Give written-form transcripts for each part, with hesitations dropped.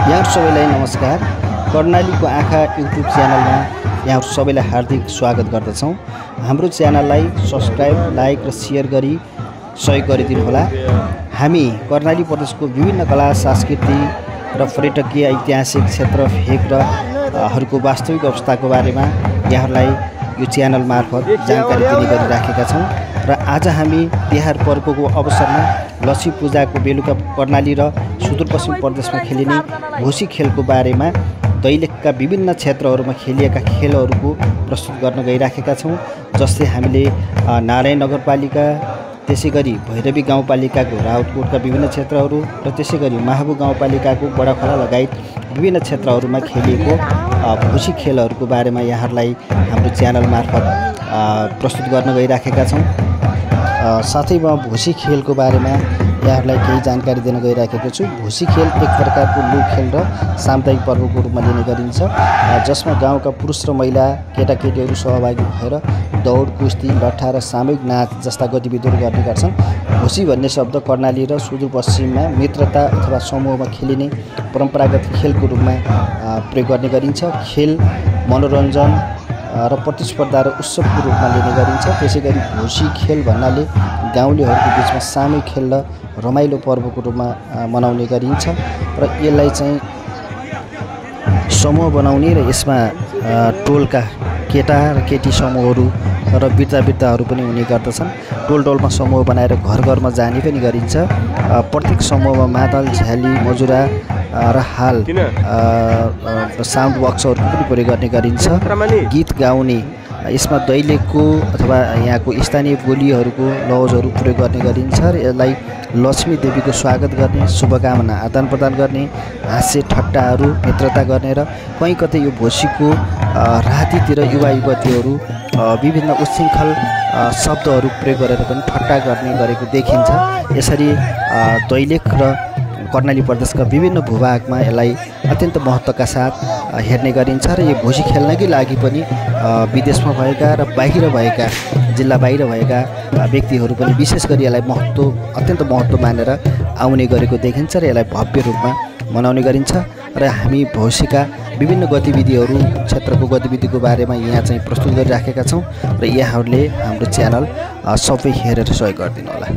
यहाँहरु सबैलाई नमस्कार। कर्णालीको आँखा युट्युब च्यानलमा यहाँहरु सबैलाई हार्दिक स्वागत गर्दछौं। हाम्रो च्यानललाई सब्स्क्राइब, लाइक र शेयर गरी सहयोग गरिदिनु होला। हामी कर्णाली प्रदेशको विभिन्न कला, संस्कृति र पर्यटकीय ऐतिहासिक क्षेत्र भेग र हरुको वास्तविक अवस्थाको बारेमा यहाँहरुलाई यो च्यानल मार्फत जानकारी दिने गरिराखेका छौं। र आज हामी तिहार पर्वको अवसरमा लक्ष्मी पूजाको बेलुका कर्णाली र सुदूरपश्चिम प्रदेशमा खेलिने भोसी खेलको बारेमा दैलेखका विभिन्न क्षेत्रहरूमा खेलिएका खेलहरूको प्रस्तुत गर्न गइराखेका छौं। जस्तै हामीले नारायण नगरपालिका, त्यसैगरी भैरवी गाउँपालिकाको राउतकोटका विभिन्न क्षेत्रहरू र त्यसैगरी महाबु गाउँपालिकाको बडाखोला लगायत विभिन्न क्षेत्रहरूमा खेलिएको भोसी खेलहरूको बारेमा यहाँहरूलाई हाम्रो च्यानल मार्फत प्रस्तुत गर्न गइराखेका छौं। साथै म भोसी खेलको बारेमा यहाँहरूलाई केही जानकारी दिन गइराखेको छु। भोसी खेल एक प्रकारको लोक खेल र सामुदायिक पर्वको रूपमा लिने गरिन्छ, जसमा गाउँका पुरुष र महिला केटाकेटीहरू सहभागी भएर दौड, कुस्ती, लट्ठा र सामूहिक नाच जस्ता गतिविधिहरू गर्ने गर्छन्। भोसी भन्ने शब्द कर्णाली र सुदूरपश्चिममा मित्रता अथवा समूहमा खेलिने परम्परागत खेलको रूपमा प्रयोग गर्ने गरिन्छ। खेल मनोरञ्जन र प्रतिस्पर्धा र उत्सवको रूपमा लिने गरिन्छ। त्यसैगरी भोसी खेल भन्नाले गाउँलेहरूको बीचमा सामूहिक खेल र रमाइलो पर्वको रूपमा मनाउने गरिन्छ र यसलाई चाहिँ समूह बनाउने र यसमा टोलका केटा र केटी समूहहरू र वृद्ध-वृद्धाहरू पनि हुने गर्दछन्। टोल-टोलमा समूह बनाएर घर-घरमा जाने पनि गरिन्छ। प्रत्येक समूहमा मादल, झ्याली, मजुरा र हाल साउन्ड बक्सहरू पनि प्रयोग गर्ने गरिन्छ। गीत गाउने, यसमा दैलेखको अथवा यहाँको स्थानीय बोलीहरूको लवजहरू प्रयोग गर्ने गरिन्छ र यसलाई लक्ष्मी देवीको स्वागत गर्ने, शुभकामना आदान प्रदान गर्ने, हाँस्य ठट्टाहरू, मित्रता गर्ने र कहीँ कतै यो भोसीको रातितिर युवा युवतीहरू विभिन्न उच्छृङ्खल शब्दहरू प्रयोग गरेर पनि ठट्टा गर्ने गरेको देखिन्छ। यसरी दैलेख र कर्णाली प्रदेशका विभिन्न भूभागमा यसलाई अत्यन्त महत्त्वका साथ हेर्ने गरिन्छ र यो भोसी खेल्नकै लागि पनि विदेशमा भएका र बाहिर भएका, जिल्ला बाहिर भएका व्यक्तिहरू पनि विशेष गरी यसलाई अत्यन्त महत्त्व मानेर आउने गरेको देखिन्छ र यसलाई भव्य रूपमा मनाउने गरिन्छ। र हामी भोसीका विभिन्न गतिविधिहरू, क्षेत्रको गतिविधिको बारेमा यहाँ चाहिँ प्रस्तुत गरिराखेका छौँ र यहाँहरूले हाम्रो च्यानल सबै हेरेर सहयोग गरिदिनु होला।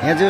यहाँ जो